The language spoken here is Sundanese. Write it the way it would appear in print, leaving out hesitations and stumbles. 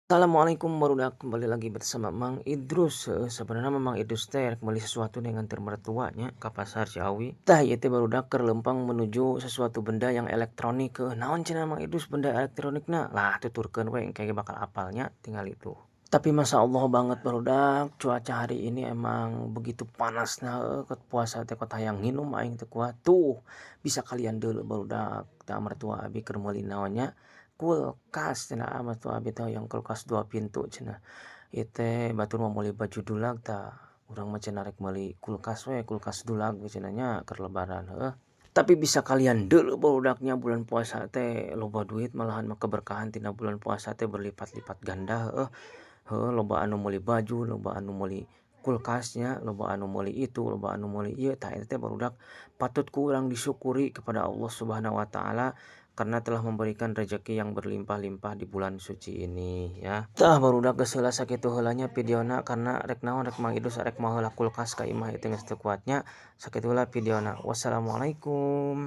Assalamualaikum barudak, kembali lagi bersama Mang Idrus. Sebenarnya Mang Idrus teh rek meuli sesuatu dengan mertua nya ka pasar Ciawi. Tah, ieu teh barudak keur leumpang menuju sesuatu benda yang elektronik. Naon cenah Mang Idrus benda elektronikna? Lah, tuturkeun we, engke bakal apal nya tinggal itu. Tapi masya Allah banget barudak, cuaca hari ini emang begitu panasna heuh, puasa teh kot hayang nginum aing teu kuat. Tuh, bisa kalian deuleu barudak, tah mertua abi keur meuli naon nya? Kulkas cenah, mertua abi teh hoyong kulkas 2 pintu cenah. Ieu teh batur mah meuli baju dulag, tah urang mah cenah rek meuli kulkas we, kulkas dulag we cenah nya keur lebaran heuh. Tapi bisa kalian deuleu barudak nya, bulan puasa teh loba duit, malahan mah keberkahan tina bulan puasa teh berlipat-lipat ganda heuh. Heuh, loba anu meuli baju, loba anu meuli kulkas nya, loba anu meuli itu, loba anu meuli ieu. Tah, eta teh barudak patut ku urang disyukuri kepada Allah Subhanahu wa Ta'ala karena telah memberikan rezeki yang berlimpah-limpah di bulan suci ini ya. Tah barudak, geus heula sakitu heula nya videona, karena rek naon, rek Mang Idrus rek mawa heula kulkas ka imah ieu teh geus teu kuat nya. Sakitu heula videona. Wassalamualaikum.